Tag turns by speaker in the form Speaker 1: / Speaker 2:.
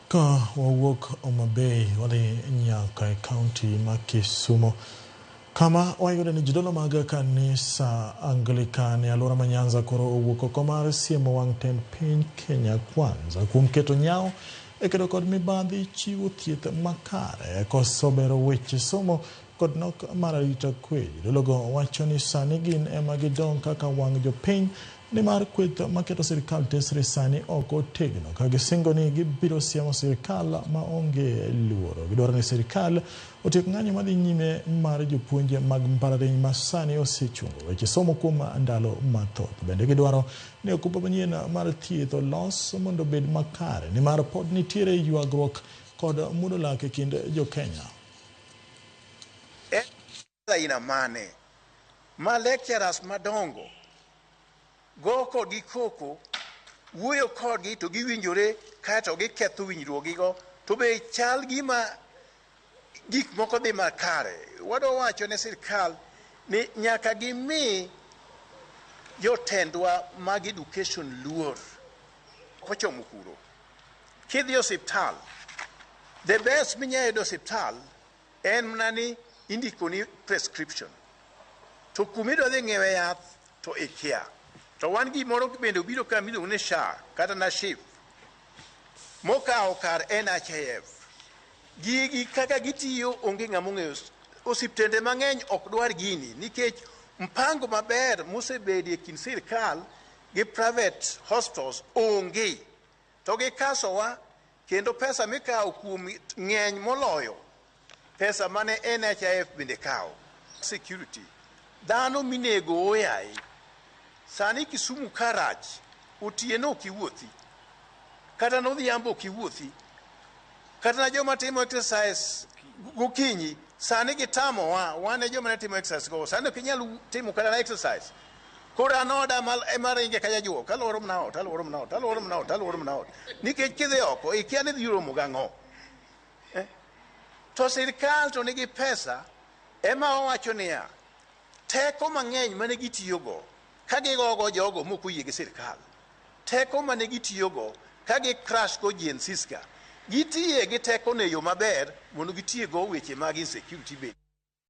Speaker 1: Ka wawuok Homa Bay wadhi nyaka e kaunti ma Kisumo kama wayudo ni jodolo mag kanisa Anglican e alwora ma Nyanza koro owuok oko mar siemo wang' tend piny Kenya Kwanza kuom keto nyawo e kedo kod mibadhi, chiwo thieth makare, koso bero weche somo kod nok mar arita kwe. Jodologo wacho ni sani gin ema gidong' kaka wang' jopiny nimar kweth maketo sirkal tesre sani ok otegno ka gisingo ni gibiro siemo sirkal maonge luoro. Gidwaro ni sirkal otiek ng'anyo madhi nyime mar jopuonj mag mbalariany ma sani osechungo weche somo kuom ndalo mathoth. Bende gidwaro ni okumba manyien mar thieth olos mondo obed makare nimar pod nitiere ywagruok kod muodo lak e kind jo-Kenya.
Speaker 2: En aina mane ma lecturers madongo go kodgi koko, wuoyo kodgi to giwinjore kaeto giketho winjruokgigo to be chal gima gik moko dhi makare. Wadwa wacho ne sirkal ni nyaka gimi jotendwa mag education luor kochomo kuro. Kidhi e osiptal, the best minyalo yudo e osiptal en mana ni indikoni prescription to kuma idwa dhi ng'iewe yath to ikia. To wan gimoro bende obiro ka miluongo ni SHA kata na SHIF mokawo kar NHIF. Gigi kaka gitiyo onge ng'ama ong'eyo. Osiptende mang'eny ok dwar gini nikech mpango maber mosebedie e kind sirkal gi private hospitals onge. To gikasowa kendo pesa mikawo kuom ng'eny moloyo pesa mane NHIF bende kawo. Security, dhano minego oyaye. Sani Kisumu ka rach, otieno ok iwuothi, kata nodhiambo ok iwuothi, kata na joma timo exercise gokinyi sani gitamowa, wan e joma ne timo exercise go, sani ok inyal timo kata na exercise. Koro an oda ema ringe ka jajuok, aluoro mana ot, aluoro mana ot, aluoro mana ot, aluoro mana ot. Nikech kidhi oko, ikia ni idhi romo gang'o. Eh? To sirkal to nigi pesa ema owacho niya, teko mang'eny mane gitiyogo ka gigogo jogo mok oyie gi sirkal, teko mane gitiyogo ka gi crash go Gen Zs ka, gitiye gi teko no e yo maber mondo gitiego weche mag insecurity bende.